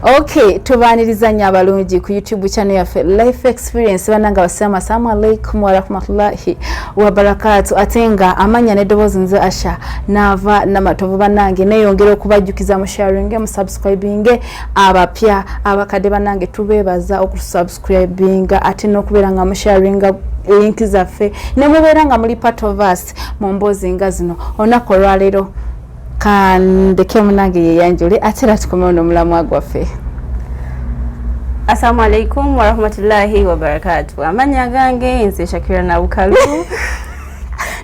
Okay, tubaaniriza nnyo abalungi ku YouTube channel yaffe Life Experience. Bannange abasiraamu, assalamu alaikum warahmatullahi wabarakatu. Ate nga amanya n'eddoboozi nze Asha Naava Namatovu. Bannange, neeyongera okubajjukiza mu sharinge, mu subscribinge abapya, abakadde. Bannange, tubeebaza okusubscribinga ate n'okubeera nga musharinga link zaffe ne mubeera nga muli part of us mu mboozi nga zino. Olunaku olwaleero kandeke munange yeyanjule, ate era tukomewo n'omulamwa gwaffe. Assalamu alaikum warahmatullahi wabarakatu. Amanya gange nze Shakira Nabukalu,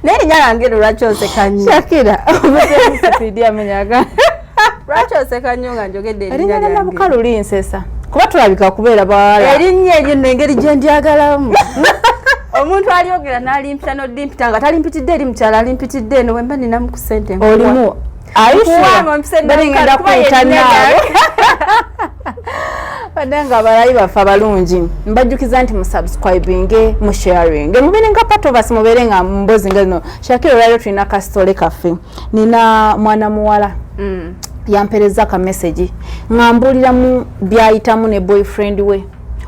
naye erinnya lange ero lwaki oseka nnyo? Shakira, obuzemusipidi amanya gange. Lwaki oseka nnyo nga njogedde erinnya erinnya lya lyange? Nabukalu linsesa kuba tulabika kubeera bawala. Erinnya eryo nno, engeri gye ndyagalamu, omuntu alyogera n'alimpita n'odimpita nga talimpitidde eri mukyalo, alimpitidde eno wemba ninamu ku ssente nkuwa. Olimu Nkuwanga ompise ngenda Nabukalu, kuba kuyita ye erinnya naawe. lyange. Badde nga abalayi baffe abalungi, mbajjukiza nti musubscribinge, musharinge, mubeere nga part of us, mubeere nga mbozi nga zino. Shakira, olwaliro tulina kasitole kaffe. Nina mwana muwala yampereza ka message nga mbuuliramu byayitamu ne boyfriend we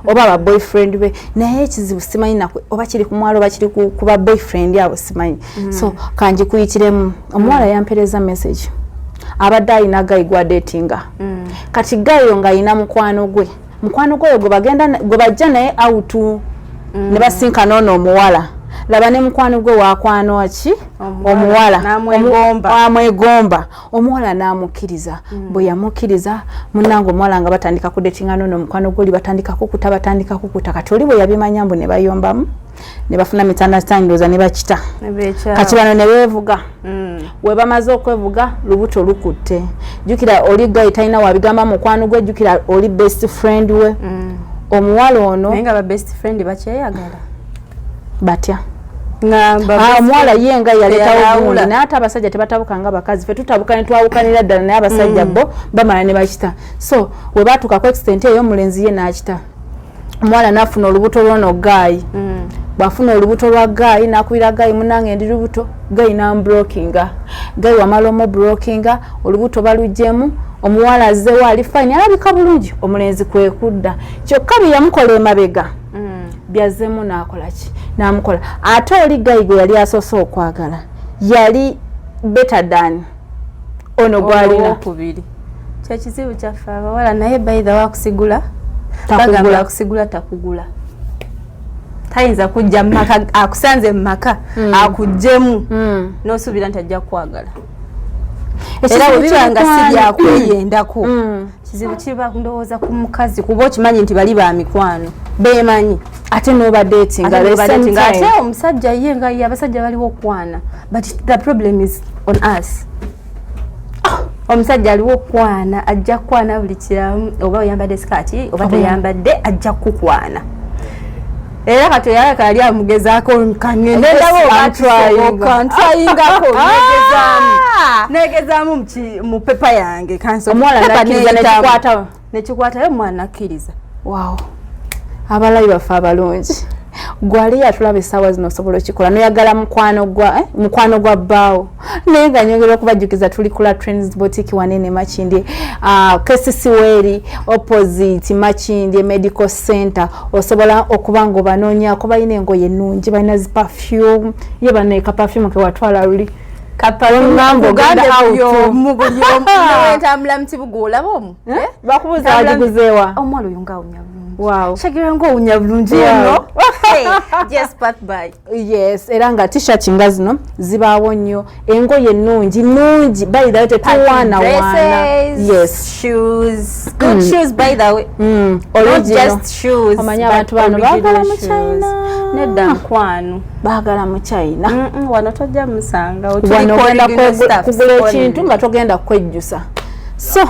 oba aba boyfriend be, naye ekizibu simanyi nakwe oba kiri ku mwalo oba kiri ku ba boyfriend abo, simanyi. So kanjikuyitiremu. Omuwala yampereza message, abadde alina guy gwadatinga. Kati guy oyo ng'alina mukwano gwe, mukwano gwe oyo gwe bagenda gwe bajja naye out ne basinkana ono omuwala. Laba ne mukwano gwe wakwano ki omuwala. N'amwegomba. Amwegomba. Omuwala n'amukkiriza. Bwe yamukkiriza, munnange, omuwala nga batandika kudatinga nono omukwano gwoli, batandika kukuta, batandika kukuta. Kati oli bwe yabimanya mbu ne bayombamu ne bafuna misunderstanding ne bakita. Kati bano ne beevuga. We bamaze okwevuga, lubuto lukutte. Jjukira oli guy talina wabigamba mukwano gwe, jjukira oli best friend we. Omuwala ono naye nga ba best friend bakyeyagala. Batya? Ngamba Omuwala ye nga yaletawo Teyawula. gundi, naye ate abasajja tebatabuka nga bakazi. Fe tutabuka ne twawukanira ddala, naye abasajja bo bamala ne bakita. So we batuuka ku extent eyo, omulenzi ye n'akita, omuwala n'afuna olubuto lwono guy. Bw'afuna olubuto lwa guy, n'akubira guy, "Munange, ndi lubuto." Guy n'amublockinga. Guy wamala omublockinga, olubuto balugyemu, omuwala azzewo ali fine, alabika bulungi. Omulenzi kwe kudda, kyokka bye yamukola emabega byazzeemu n'akola ki, n'amukola. Ate oli guy gwe yali asoose okwagala yali better than ono gwalina. Owokubiri. Kyekizibu kyaffe abawala, naye baitha wakusigula. Takugula. Bagamba akusigula takugula, tayinza kujja mumaka akusanze mumaka akugjemu nosuubira nti ajja kukwagala. Era bwe biba nga si byakweyendako, kizibu kiba ndowooza ku mukazi, kuba okimanyi nti bali ba mikwano, beemanyi. Ate n'obadatinga. Ate n'obadatinga. Ate omusajja ye nga ye, abasajja baliwo okwana, but the problem is on us. Omusajja aliwo okwana, ajja kukwana buli kiramu, oba oyambadde sikaati oba toyambadde, ajja kukukwana. Era kati oyalaka yali amugezaako, kangende ndabe oba I'm trying. kisoboka, ntryingako, negezaamu, negezaamu mu pepa yange. Omuwala n'akkiriza nekikwata. Nekikwatayo, omwana nakkiriza. Wow, abalabi baffe abalungi, gwali atulaba essaawa zino, osobola okikola noyagala mukwano gwa mukwano gwa bbaawo. Naye nga nyongera okubajjukiza, tuli kula Trends Boutique wanene Makindye, KCC weeri opposite Makindye Medical Center. Osobola okuba nga obanoonyako, balina engoye ennungi, balina zi perfume. Ye banaeka perfume kewatwala luli. Ngamba ogenda out. Ntambula mu kibuga, olaba omu Bakubuuza wagiguzeewa. Omuwala oyo ngaawunya bulungi. Wow. Shagira ngaowunya bulungi eno. Just pass by. Yes, era nga T-shirt nga zino zibaawo nnyo, engoye ennungi nungi. By the way, tetuwaana waana. Yes. Shoes, good shoes, by the way. Not Original. just shoes. Omanyi abantu bano baagala mu China. Nedda, nkwano. Baagala mu China. Wano tojja musanga. Wano ogenda kugula ekintu nga togenda kwejjusa. So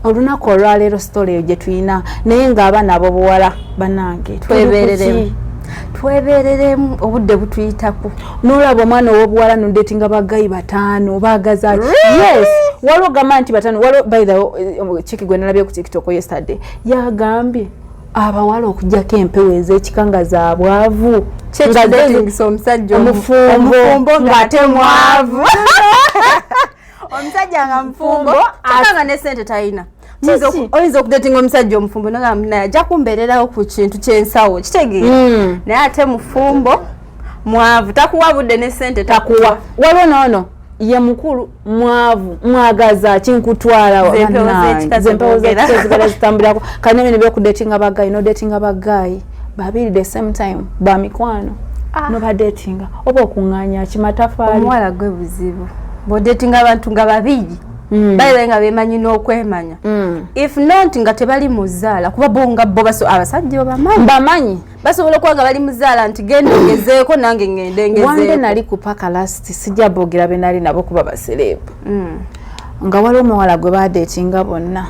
olunaku olwaleero story eyo gye tulina, naye ng'abaana ab'obuwala banange, Twebereremu, twebereremu, obudde butuyitako. Nolaba omwana ow'obuwala nodatinga ba guy bataano baagaza. Yes, waliwo gamba nti bataano. Waliwo, by the way, kiki gwe nalabye ku TikTok yesterday, yagambye abawala okugjako empewo ez'ekika nga za bwavu. Kyekidatingisa omusajja omufumbo ng'ate mwavu. Omusajja nga mufumbo ate nga ne sente talina, Oyinza okudatinga omusajja omufumbo nogamba naye ajja kumbeererawo ku kintu kyensawo, kitegeera? Naye ate mufumbo, mwavu, takuwa budde ne sente takuwa. Waliwo noono ye mukulu, mwavu, mwagaza kinkutwala. Zempewo. Z'ekika zitambulirako. Kati nebino ebyokudatinga ba guy, nodatinga ba guy babiri the same time, bamikwano, nobadetinga oba okuŋŋaanya kimatafaali. Omuwala gwe buzibu bw'odatinga abantu nga babiri, bayibaye nga bemanyi n'okwemanya, if not nga tebali muzaala, kuba bo nga bo abasajja obamanyi. Bamanyi. Basobola okuba nga bali muzaala nti genda ogezeeko, nange ngende wange. Ngezeeko. Nali ku paka last, sijja boogera be nali nabo kuba ba celeb, nga waliwo omuwala gwe badetinga bonna.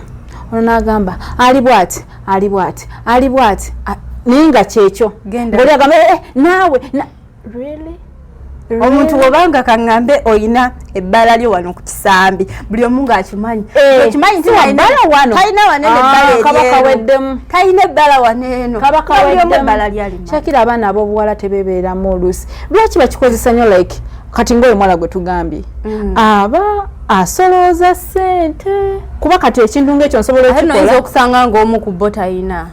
Ono n'agamba ali bwati, ali bwati, ali bwati, naye nga kyekyo. Genda. Ng'oli agamba, "Eh, eh, naawe really?" Omuntu bwobanga kaŋŋambe oyina ebbala lyo wano ku kisambi, buli omu ng'akimanyi. Eh, okimanyi nti si wa bbala wano. Talina wanene Ah, ebbala kaba eryeru. kaweddemu. Talina ebbala wano eno. Kaba Nga buli omu kaweddemu. ebbala lyalimanyi. Kyakira abaana ab'obuwala tebebeeramu oluusi. Lwaki bakikozesa nnyo? Like kati ngaoyo omuwala gwe tugambye aba asolooza ssente, kuba kati ekintu ngaekyo nsobola Ate noyinza okikola. okusanga ng'omu ku bo talina,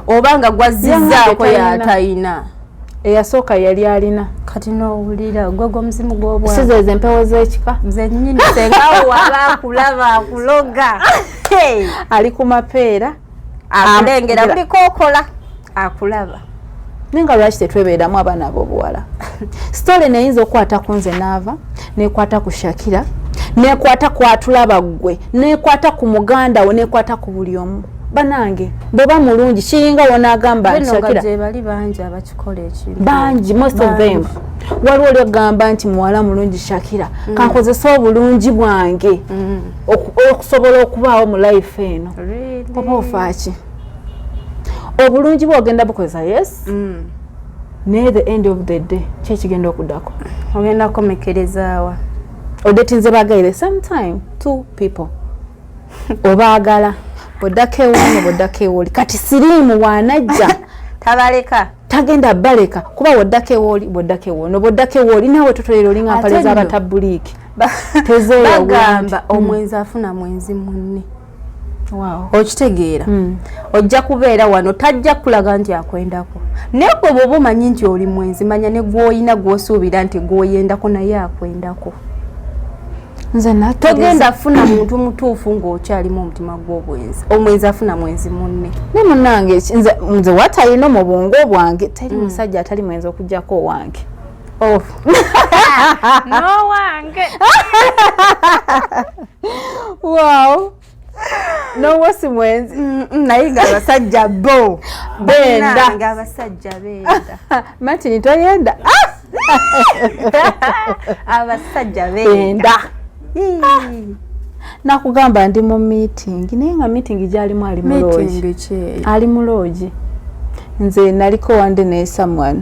oba nga gwazizzaako Yangambye yatalina. Eyasooka yali alina. Kati n'owulira gwe gw'omuzimu gw'obwa. Si zezo empewo z'ekika? Nze nnyini sengawo waba akulaba akuloga. Hey! Ali ku mapeera. Akulengera buli kookola, akulaba. Naye nga lwaki tetwebeeramu abaana ab'obuwala? Story neyinza okukwata ku nze naava, nekwata ku Shakira, nekwata ku atulaba ggwe, nekwata ku muganda wo, nekwata ku buli omu. Banange, bw'oba mulungi kiyinga wonaagamba nti Beno nga Shakira gye bali bangi abakikola ekintu. Bangi, most of them. Waliwo oli ogamba nti muwala mulungi Shakira, kankozese obulungi bwange okusobola okubaawo mu life eno. Really? Oba ofaaki obulungi bwogenda bukozesa, yes, naye the end of the day kyekigenda okuddako? Ogenda kukomekerezaawa? Odetinze ba guy the same time, two people obaagala, bwoddako ewano, bwoddako ewoli, kati siriimu waanajja. Tabaleka. Tagenda baleka, kuba woddako ewooli, bwoddako ewono, bwoddako ewooli, naawe totolera, olinga mpale Ate nno. z'abatabuliiki tezeeyawula. Bagamba omwenzi afuna mwenzi munne. Wow. Okitegeera? Ojja kubeera wano, tajja kulaga nti akwendako, naye gwe bw'oba omanyi nti oli mwenzi, manya ne gw'oyina gw'osuubira nti gw'oyendako naye akwendako. Nze nakkiriza. Togenda funa muntu mutuufu ng'okyalimu omutima gw'obwenzi. Omwenzi afuna mwenzi munne. Ne munange, nze watalina mu bwongo bwange teri musajja atali mwenzi okugjako owange. Oh. N'owange. Wow, nowo si mwenzi? Naye nga abasajja bo Benda. Bannange, abasajja benda. Martin, toyenda? Abasajja benda. Benda. Nakugamba ndi mu meeting, naye nga meeting gyalimu ali mu lodge. Meeting ki eyo? Ali mu lodge. Nze naliko wande ne someone,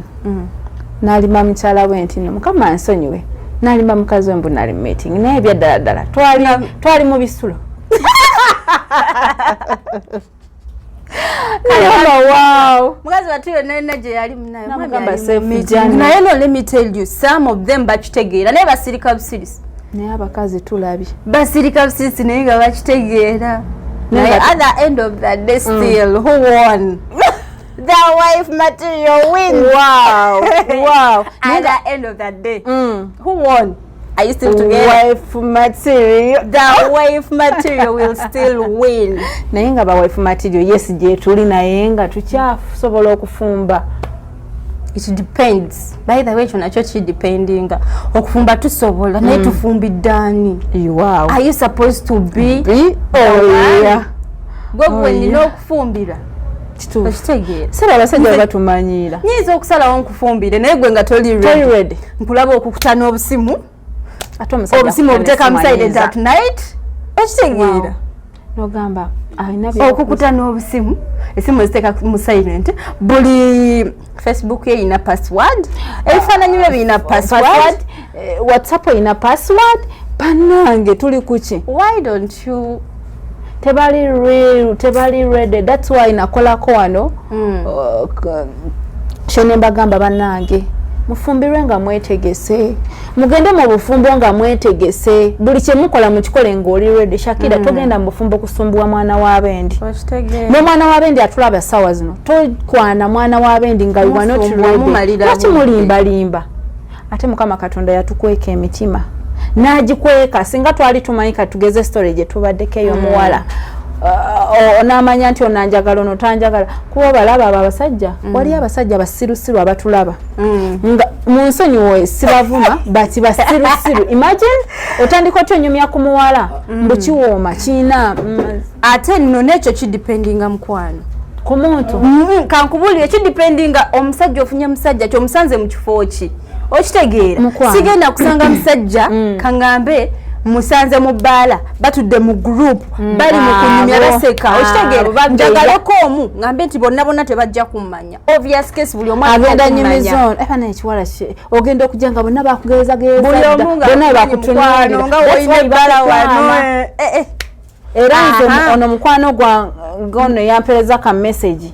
nalima mukyala we nti no Mukama nsonyiwe, nalima mukazi we mbu nali mu meeting, naye ebyaddala ddala twali mu bisulo. Nagamba, wow. Mukazi watu yonna yonna gye yali munayo. Namugamba safe journey. Naye no, let me tell you, some of them bakitegeera naye basirika busirisi. Naye abakazi tulabye. Basirika busirisi naye nga bakitegeera. Naye naye at the end of the day still, who won? The wife material wins. Wow. At the end of the day, who won? Are you still together? Wife material. The wife material will still win. Naye nga ba wife material, yes, gyetuli, naye nga tukyasobola okufumba. It depends, by the way. Ekyo nakyo kidependinga. Okufumba tusobola, naye tufumbidde ani? Wow. Are you supposed to be Be, oh yeah. gwe Oh, gwe nina yeah. okufumbira? Kituufu. Okitegeera? Saba abasajja batumanyiira. Nyinza okusalawo nkufumbire, naye gwe nga toli toli ready. Ready. Nkulaba okukuta n'obusimu. Ate omusajja Obusimu akuta obuteeka mu silent n'essimu at night, okitegeera? Nogamba alina okukuta n'obusimu, esimu eziteeka mu silent, buli Facebook ye erina password, ebifaananyi bye birina password. Password, WhatsApp erina password. Bannange, tuli kuki? Why don't you Tebali real, tebali ready. That's why nakolako wano show ne mbagamba, bannange, Mufumbirwe nga mwetegese, mugende mu bufumbo nga mwetegese. Buli kyemukola mukikole ng'oli ready. Shakira, togenda mu bufumbo kusumbuwa mwana w'abendi. Okitegeera? N'omwana w'abendi atulaba ssaawa zino, tokwana mwana w'abendi nga you are not Musumbuwa, ready. mumalira Lwaki budde. mulimbalimba? Ate Mukama Katonda yatukweka emitima n'agikweka. Singa twali tumanyi, katugeze story gye tubaddeko ey'omuwala, onaamanya nti onanjagala, ono tanjagala, kuba obalaba abo abasajja. Waliyo abasajja basirusiru abatulaba nga mu nsonyiwe sibavuma, but basirusiru. Imagine otandika otya onyumya ku muwala mbu kiwooma kiina Ate nno n'ekyo kidependinga, mukwano. Ku muntu. Kankubuulire, kidependinga omusajja ofunye musajja kyomusanze mu kifo ki, okitegeera? Mukwano. Sigenda kusanga musajja, kaŋŋambe musanze mu bbaala, batudde mu group, bali mu kunyumya, baseka, okitegeera? Abo bageya. Njagaleko omu ŋŋambe nti bonna bonna tebajja kummanya. Obvious case, buli omu alina agenda okummanya. nyumiza ono eba ekiwala ogenda okujja nga bonna bakugezageeza Buli dda, omu nga bonna akumanyi, bakutunuulira. mukwano, nga That's woyina why ebbala wano. bakukwana. Era nze ono mukwano gwange ono yampereza ka message,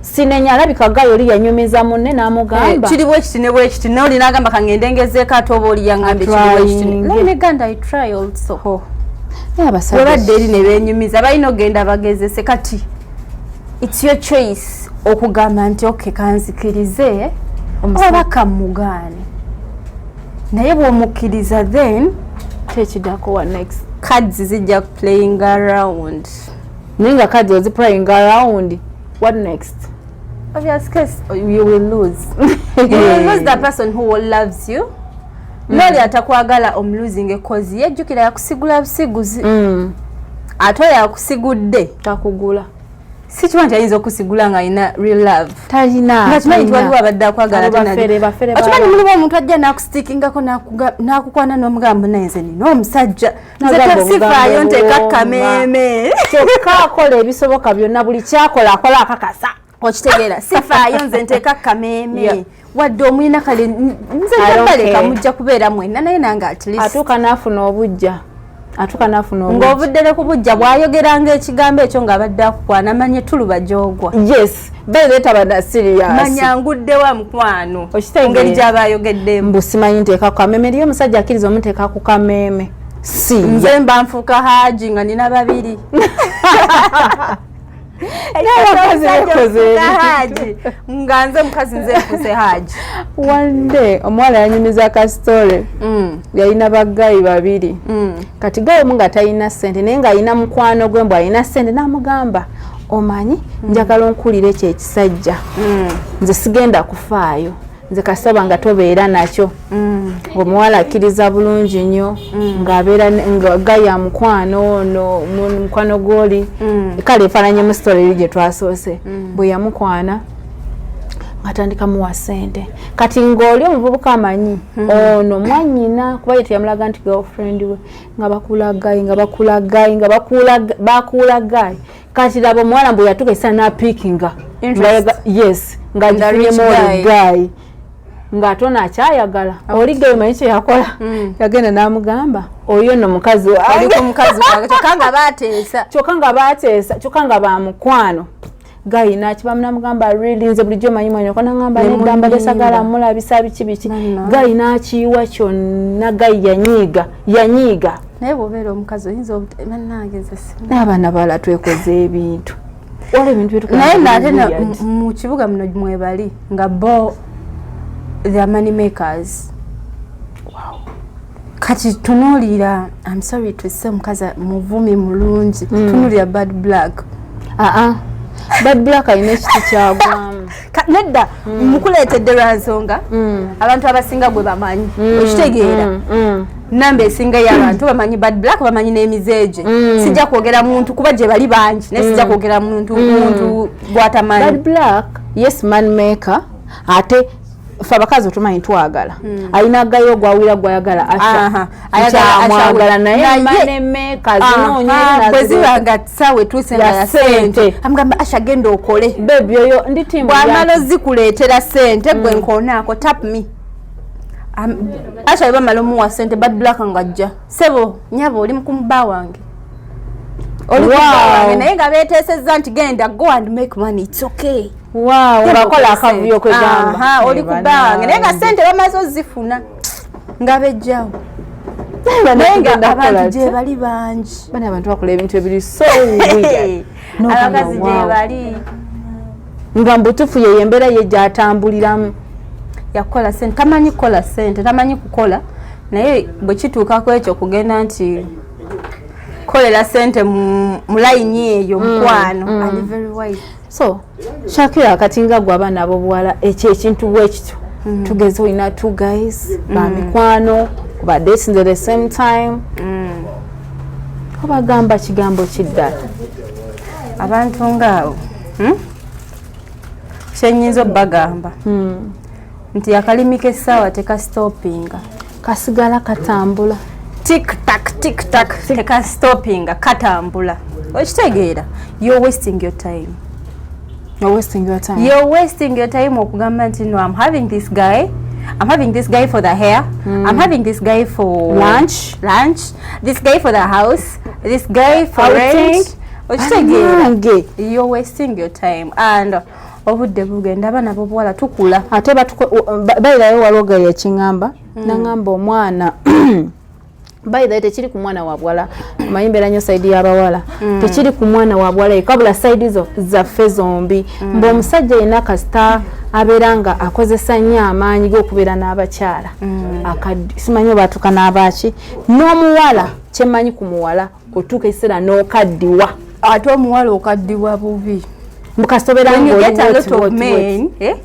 sinenya, alabika gayo oli yanyumiza munne n'amugamba kiri bwekiti ne bwekiti, naye n'agamba kangende ngezeeko, ate oba oli yaŋŋambye kiri bwekiti. Atryinge. Let me go and I try also. Naye abasajja Webadde eri ne beenyumiza, balina okugenda bagezese. Kati it's your choice okugamba nti okay, kanzikirize oba kamugaane, naye bw'omukkiriza then Kyekiddako wa next? Cards zijja playing around. Naye nga cards ozi playing around, what next? Obvious case, you will lose, you will lose the person who loves you. Noli atakwagala omulosing ekozi yejjukira yakusigula busiguzi, ate oyo akusigudde takugula. Si kiba nti ayinza okusigula nga alina real love, Talina. nga kimanyi nti waliwo abadde akwagala. Abo bafere, bafere. Okimanyi, Balala. mulimu omuntu ajja n'akusitiikingako n'akukwana n'omugamba, naye nze nina omusajja, nze N'agamba tesifaayo, obugambo nteeka buwooma. kameeme. Kyokka akola ebisoboka byonna, buli kyakola akola akakasa. Okitegeera? Sifaayo, nze nteeka kameeme. Wadde omwina kale nze I don't njabaleka, care. mujja kubeera mwenna, naye nange at least Atuuka n'afuna obujja, atuuka n'afuna obujja. Ng'ovuddere ku bujja, bw'ayogeranga ekigambo ekyo ng'abadde akukwana, manye tuluba gy'ogwa. Yes, bereeta bana serious. Manya nguddewa, mukwano. Okitegeera? Ngeri gy'aba ayogeddemu. Mbu simanyi nteeka ku kameeme, eriyo omusajja akkiriza omuteeka ku kameeme si Nze mba nfuuka haji nga nina babiri. N'abakazi bekoze Omusajja ebintu. Haji nga nze mukazi, nze nfuuse haji. One day omuwala yanyumiza ka story. Yalina ba guy babiri. Kati guy omu nga talina ssente, naye ng'alina mukwano gwe mbu alina ssente, n'amugamba, omanyi njagala onkulira ekyo ekisajja, nze sigenda kufaayo, nze kasaba nga tobeera nakyo. Omuwala akkiriza bulungi nnyo, ng'abeera nga guy mukwano ono mukwano gwoli. Kale efaananye mu story eri gye twasoose. Bwe yamukwana ng'atandika muwa ssente. Kati ng'oli omuvubuka amanyi ono mwannyina, kuba ye teyamulaga nti girlfriend we, nga bakula guy, nga bakula guy, nga bakula guy. Kati laba omuwala mbwe yatuuka ekiseera n'apiikinga. Interest. Yes, ng'agifunyemu oli guy, ng'ate ono akyayagala oli guy. Omanyi kyeyakola? Yagenda n'amugamba oyo nno mukazi Oli wange. ku mukazi wange, kyokka nga bateesa. Kyokka nga bateesa, kyokka nga bamukwano. Guy nakibamu namugamba, really, nze bulijjo manyi mwanyoko. Nagamba Ne nedda, mbadde munimba. sagala mulabisa, biki biki. Bannange. Guy n'akiyiwa kyonna. Guy yanyiiga, yanyiiga. Naye bw'obeera omukazi oyinza bannange nze simanyi. N'abaana balala twekoze ebintu, waliwo ebintu byetukola Naye nga nate biri weird. mu kibuga muno mwebali nga bo they are money makers. Kati tunuulira, I'm sorry to say, omukazi muvumi mulungi, tunuulira Bad Black. Aa, Bad Black alina ekiti kyagwamu. Nedda, mukuleetedde lwa nsonga abantu abasinga gwe bamanyi, okitegeera? Namba esinga ey'abantu bamanyi Bad Black, bamanyi n'emize gye. Sijja kwogera muntu kuba gye bali bangi, naye sijja kwogera muntu gw'atamanyi. Bad Black, yes, money maker. Ate fe abakazi otumanyi twagala, alina guy gwawira gwayagala. Aha, ayagala Asha. Ashamwagala, naye Naye- money maker zinoonya. Aha, bwe ziba nga ssaawa etuuse nga Ya ya sente, sente. amugamba, Asha, genda okole. Baby, oyo ndi team. Bw'amala ozikuleetera sente, gwe nkoonaako, tap me. Asha bwe bamala omuwa sente, Bad Black ng'ajja, sebo nyabo oli mukumba wange. Oli ku bba wange, naye nga beeteesezza nti genda, go and make money, it's okay. Wow, ngakola akavuyo kwegamba. Oli ku bba wange, naye nga sente bamaze ozifuna nga bejjawo, naye nga abantu gye bali bangi. Bana abantu bakola ebintu ebiri so weird. Abakazi gye bali. Nga mbutuufu yeyo embeera ye gyatambuliramu. Yakukola sente, tamanyi kukola sente, tamanyi kukola, naye bwe kituukako ekyo kugenda nti kolera sente mu layini eyo, mukwano, ali very wise. So Shakira, kati nga gwe abaana ab'obuwala, ekyo ekintu bwekityo, tugeze olina two guys bamikwano ba dating at the same time, obagamba kigambo kiddala? Abantu ngaabo, Kyenyinza obbagamba nti akalimi k'essaawa tekastopinga. Kasigala katambula. Tik tak, tik tak, tekastopinga, katambula. Okitegeera? You're wasting your time. You're wasting your time. You're wasting your time okugamba nti no, I'm having this guy, I'm having this guy for the hair, I'm having this guy for lunch, lunch, this guy for the house, this guy for rent. Okitegeera? Bannange. You're wasting your time and obudde bugenda, abaana bobuwala tukula. Ate bayirayo waliwo yakiŋŋamba, naŋŋamba omwana, by the way, tekiri ku mwana wa bwala, omanyi mbeera nnyo side y'abawala, tekiri ku mwana wa bwala yekka, wabula side zaffe zombi, mbe omusajja yenna kasita abeera nga akozesa nnyo amaanyi g'okubeera n'abakyala. Simanyi oba atuuka n'abaaki n'omuwala. Kyemmanyi ku muwala, otuuka ekiseera n'okaddiwa. Ate omuwala okaddibwa bubi. Mukasita obeera When you get a lot of men, eh,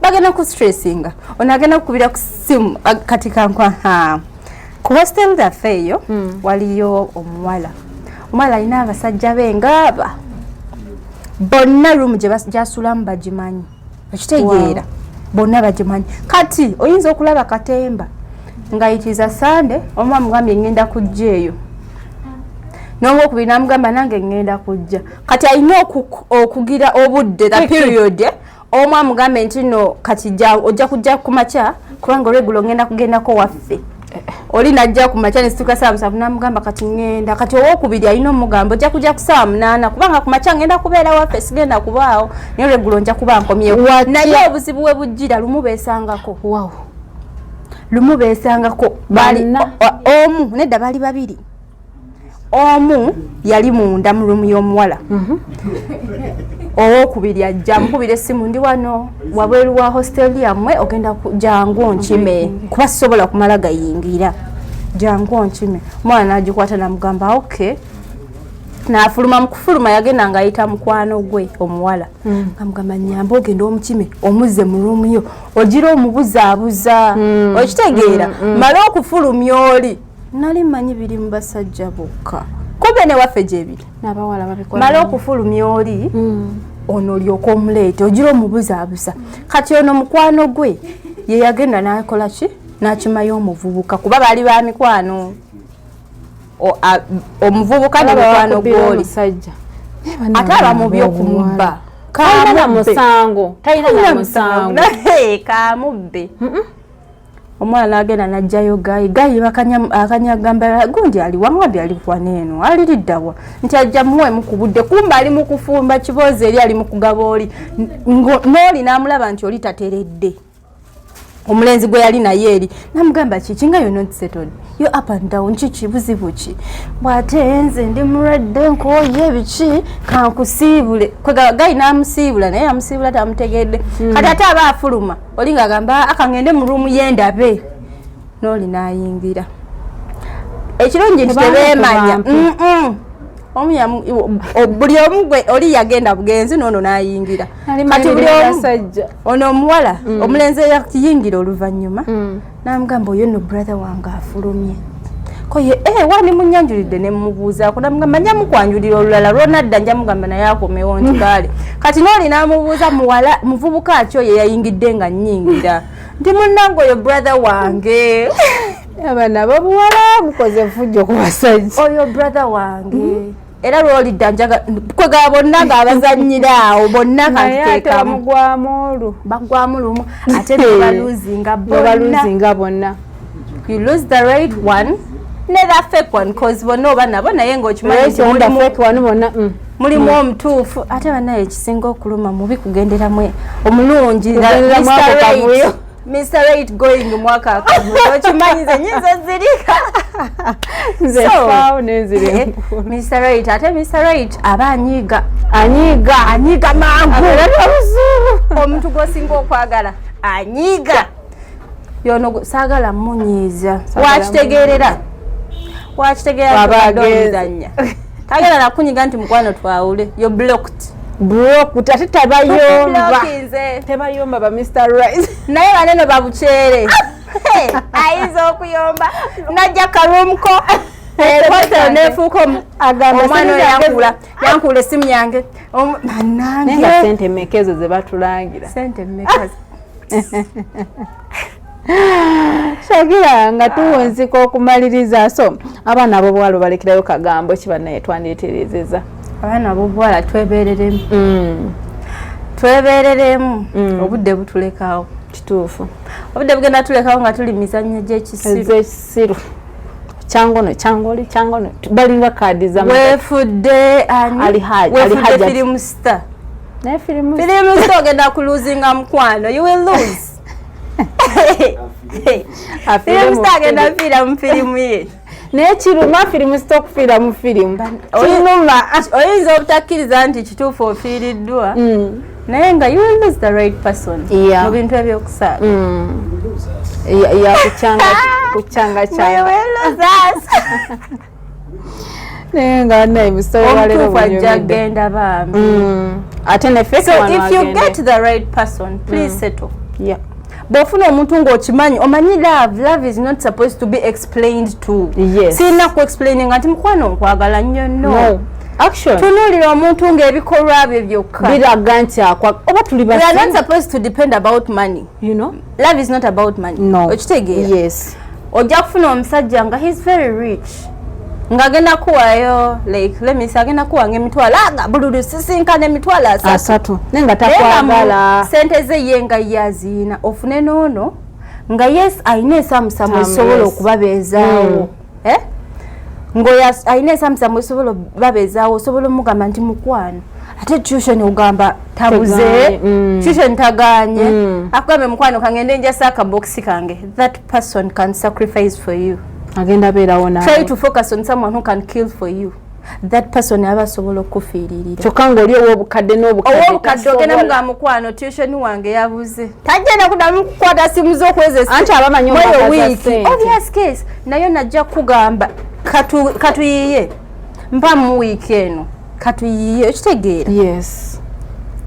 bagenda ku stressinga. Ono agenda kukubira ku simu, kati kankwa ha ku hostel zaffe eyo, waliyo omuwala. Omuwala alina abasajja be ngaaba bonna, room gye gyasulamu bagimanyi. Okitegeera? Bonna bagimanyi. Kati oyinza okulaba katemba ngayitiza Sande, omu amugambye ngenda kujja eyo, n'owokubiri namugamba nange ngenda kujja. Kati alina okugira obudde, the period, eh, omu amugambe nti no, kati ojja kujja ku makya kubanga olweggulo ngenda kugendako waffe. Oli najja ku makya nesituuka 7:30, namugamba kati ngenda. Kati owokubiri alina omugamba ojja kujja ku 8:00 kubanga ku makya ngenda kubeera waffe, sigenda kubaawo, naye olweggulo nja kuba nkomyewo. Naye obuzibu we bujjira, lumu beesangako. Lumu beesangako bali Bonna? Omu nedda, baali babiri. Omu yali munda mu room y'omuwala, owokubiri ajja mukubira essimu, ndi wano wabweru wa hostel yammwe, ogenda jangu onkime kuba sisobola kumala gayingira, jangu onkime. Omwana nagikwata namugamba ok, nafuluma. Mukufuluma yagenda ngaayita mukwano gwe omuwala, ngamugamba nyamba ogenda omukime omuzze mu room yo, ogira omubuzaabuza. Okitegeera? Male okufulumya oli, nali mmanyi biri mu basajja bokka, kumbe ne waffe gyebiri. N'abawala babikola. Male okufulumya oli, ono olyoka omuleeta ogira omubuzaabuza. Kati ono mukwano gwe ye yagenda nakola ki, nakimayo omuvubuka, kuba baali ba mikwano. Omuvubuka ne mukwano gwoli. Omusajja. Ate abamubi okumubba. Talina na Kamubbe. musango, talina na musango. Naye kamubbe. Omwana nagenda najjayo guy. Guy akanyagamba gundi ali wamwambi ali waneeno aliriddawa nti ajja muwemu ku budde, kumba ali mu kufumba kiboozi eri ali mu kugaba oli. N'oli n'amulaba nti oli tateredde. Omulenzi gwe yali naye eri namugamba kiki nga you're not settled, you up and down, kiki, buzibu ki? Bw'ate nze ndi mulwadde, nkooye, biki, kankusiibule. Kwega guy n'amusiibula, naye amusiibula tamutegedde. Kati ate aba afuluma, oli ng'agamba akangende mu room yendabe, n'oli n'ayingira. Ekirungi nti tebeemanya. Omu buli omu gwe oli yagenda bugenzi, noono n'ayingira. Kati buli omu, ono omuwala, omulenzi eyakiyingira oluvannyuma namugamba oyo nno brother wange afulumye. Koye eh, wani munyanjulidde ne mubuuzaako, namugamba nja mukwanjulira olulala lwonadda, nja mugamba naye akomewo nti kale. Kati nooli n'amubuuza muwala muvubuka ki oyo yayingidde nga nnyingira, nti munnange oyo brother wange. Abaana babuwala mukoze effujjo ku basajja. Oyo brother wange, era lwolidda njaga kwegaba bonna ng'abazannyira awo bonna. Naye ate Kantiteekamu. Bamugwamu olwo. Bagwamu lumu ate nebaluzinga bonna. Babaluzinga bonna. You lose the right one. Ne the fake one, cause bonna oba nabo, naye ng'okimanyi nti fake one bonna. Mulimu omutuufu. Ate bannaye, ekisinga okuluma mubi kugenderamu omulungi. Kugenderamu Mr. ako Right. kavuyo. Mr. Right going mwaka akavuyo, okimanyi ze nyinza zirika. Nze faawo nenzira. Mr. Right, ate Mr. Right aba anyiiga. Anyiiga. Anyiiga mangu. Abeera buzibu. Omuntu gw'osinga okwagala anyiiga yono saagala munyiiza. Saagala. Wakitegeerera, wakitegeera. Waba Tobadde agenze. omuzannya, tagenda nakunyiga nti mukwano twawule, yo blocked. Blocked, ate tabayomba. Blockinze. Tebayomba ba Mr. Right. Naye banene babukyere. Hey, ayinza okuyomba najja karumko hotel nefuuka Agamba, omwana oyo "Sente zange yankula esimu yange." Naye Bannange, nga sente mmeka ezo ze batulangira? Sente mmeka? Shakira, nga tuwunzika okumaliriza, so abaana ab'obuwala obalekerayo kagambo ki bannaye twandireterezeza? Abaana ab'obuwala, twebereremu, twebereremu. Obudde butulekawo. Kituufu. Obudde bugenda tulekawo nga tuli mizannyo gy'ekisiru. Ez'ekisiru, kyangono kyangoli kyangono, balinga kaadi za Weefudde ani? Ali Haji- Ali Weefudde Hajat. film star. Naye firimu Film star ogenda kuluzinga, mukwano, you will lose. Afiire Film mu star agenda firimu. fiira mu firimu ye. Naye kiruma film star okufiira mu firimu, kiruma. Oyinza obutakkiriza nti kituufu ofiiriddwa, naye nga you will lose the right person mu bintu ebyokusaaga. Ya kukyanga kukyanga You kyanga. will lose us. Naye nga naye musobe waleero Omutuufu ajja bunyumidde. genda bambi. Ate ne fake So one if you agende. get the right person, please settle. Bw'ofuna omuntu ng'okimanyi, omanyi love is not supposed to be explained to. Sirina ku explaininga nti mukwano nkwagala nnyo, no. No action. Tunuulira omuntu ng'ebikolwa bye byokka biraga nti akwa oba tuli We are not basiru. supposed to depend about money. You know. Love is not about money. No. Okitegeera? Yes. Ojja kufuna omusajja nga he's very rich, ng'agenda kuwayo, like let me say, agenda kuwanga emitwalo aga bululu sisinkana emitwalo 30. 30, naye nga Naye nga mu takwagala. sente ze ye nga ye aziina. Ofune n'ono nga yes, alina ensamusamu Tamu, esobola okubabeezaawo. Eh? Ng'oyo alina ensamusamu esobola okubabeezaawo, osobola omugamba nti mukwano, ate tuition ogamba tabuze. Teganye, Tuition tagaanye. Akugambe mukwano kangende njasa akabokisi kange. That person can sacrifice for you. Agenda beerawo naawe. Try to focus on someone who can kill for you. That person aba asobola okufiiririra. Kyokka ng'oli ow'obukadde n'obukadde Ow'obukadde ogenda tasobola. muga mukwano tuition wange yabuze, tajja nakuddamu kukwata simu z'okwezesa. Anti abamanyi Mweyo omwagaza wiiki. ssente. Obvious case, naye najja kugamba katuyiye mpa mu wiiki eno katuyiye, okitegeera? Yes.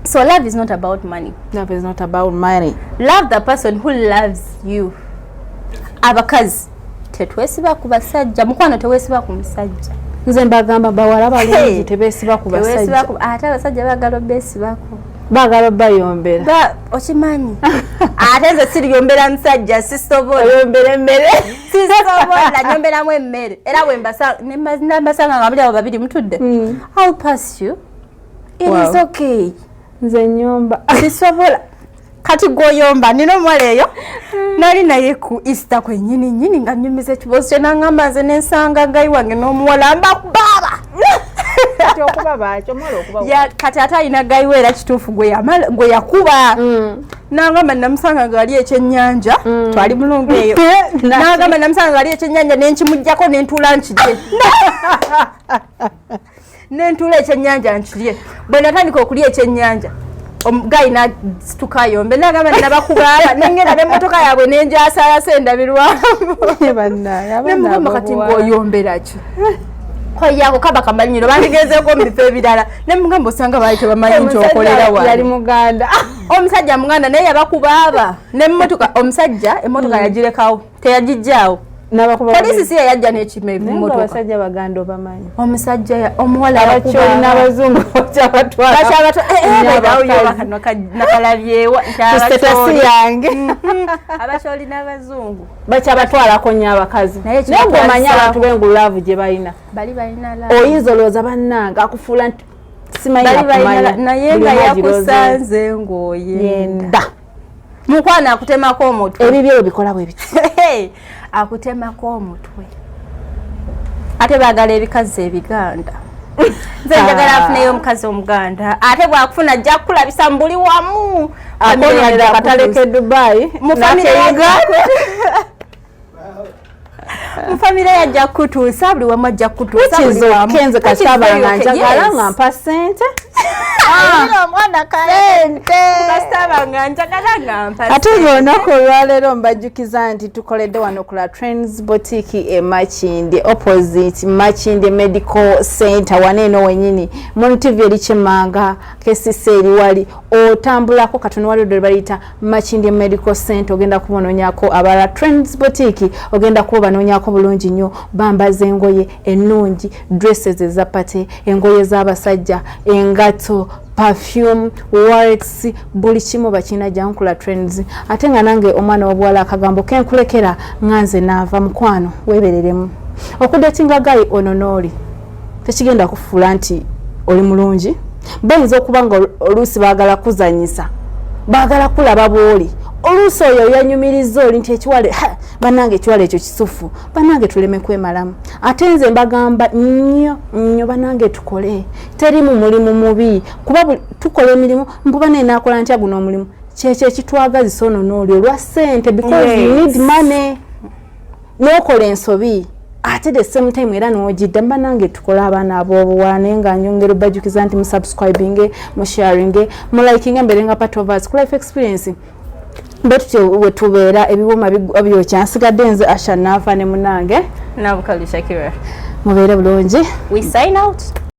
So love is not about money. Love is not about money. Love the person who loves you. Abakazi tetwesiba ku basajja, mukwano, teweesiba ku musajja. Nze mbagamba bawala balungi, Hey. tebeesiba ku Teweesiba basajja. Ate abasajja baagala obeesibako. Baagala bayombera. Okimanyi, ate nze siriyombera musajja, sisobola. Oyombera emmere. Sisobola, nyomberamu emmere. Era bwe nembasanga nga muli abo babiri mutudde, I'll pass you, it is okay. Nze nyomba. Sisobola. Kati gwoyomba, nina omuwala eyo nali naye ku Easter kwennyini nyini, nga nyumiza ekibozi kye, naŋŋamba nze nensanga guy wange n'omuwala mbakubaaba. Kati okuba baaki omuwala okuba Kati ate alina guy we, era kituufu gwe yakuba. Nangamba namusanga nga ali ekyennyanja, twali mulungu eyo, nagamba namusanga nga ali ekyennyanja nenkimugjako nentuula nkirye, nentuula ekyennyanja nkirye. Bwe natandika okulya ekyennyanja, omuguy nasituka yombe, nagamba nabakubaaba, nengenda nemmotoka yaabwe nenjasalasa endabirwamu. Nemugamba kati ng'oyombera ki? Koyako kaba kamanyiro, bandigezeeko mu bifo ebirala. Nemugamba osanga baali tebamanyi nti okolera wano. Yali muganda. Omusajja muganda, naye yabakubaaba nemmotoka. Omusajja emmotoka yagirekawo, teyagijjaawo. Nabakuba. Poliisi si yeyajja n'ekima emmotoka. Abasajja baganda obamanyi. Omusajja omuwala Abakyoli n'abazungu bakyabatwala. Nakalabyewa. Ku status yange. Abakyoli n'abazungu bakyabatwalako nnyo abakazi. Naye Naye ng'omanyi kibatwalisaako. abantu b'engulu love gye balina. Bali balina. Oyinza olowooza bannange akufuula nti simanyi Bali balina nakumanya. Naye Buli nga omu agirooza. yakusanze ng'oyenda, Yenda. mukwano, akutemako omutwe. Ebibyo bwe bikola bwe biti. Akutemako omutwe. Ate baagala ebikazi ebiganda. Nze njagala afuneyo omukazi omuganda, ate bwakufuna ajja kukulabisa mu buli wamu. Akonera akatale ke Dubai. Mu famire Uganda. Mu famire yajja kutuusa buli wamu, ajja kutuusa buli wamu. Kenze kasitaba nga njagala nga mpa sente. Omwana sente. Kasitaba nga njagala nga mpa. Ate olunaku olwaleero mbajjukiza nti tukoledde wano ku La Trends Boutique e Makindye, opposite Makindye Medical Center, wano eno wenyini Mono TV eri Kyemanga KCC eri wali otambulako katono, wali odde baliyita Makindye Medical Center. Ogenda kubonoonyako abala Trends Boutique, ogenda kuba banoonyako bulungi nnyo. Bambaza engoye ennungi, dresses eza party, engoye z'abasajja, engato, perfume, wax, buli kimu bakina. Jankula Trends. Ate nga nange omwana w'obuwala, akagambo kenkulekera nga nze naava, mukwano, weebereremu. Okudatinga guy ono n'oli tekigenda kufuula nti oli mulungi. Bayinza okuba nga oluusi baagala kuzanyisa, baagala kulaba bwoli. Oluusi oyo yanyumiriza oli nti ekiwale, bannange, ekiwale ekyo kisufu. Bannange, tuleme kwemalamu. Ate nze mbagamba nnyo nnyo, bannange, tukole. Teri mu mulimu mubi, kuba tukola emirimu mbuba naye nakola ntya guno omulimu. Kyekyo ekitwagazisa ono n'oli olwa ssente, because you need money, n'okola ensobi, ate the same time era n'ogidda. Mba nange tukole abaana ab'obuwala. Naye nga nyongera obajjukiza nti musubscribinge, musharinge, mulikinge, mbeere nga part of us ku Life Experience. Mbe tutyo wetubeera, ebiwuma byokya. Nsigadde nze Asha Naava ne munange Nabukalu Shakira. Mubeere bulungi. We sign out.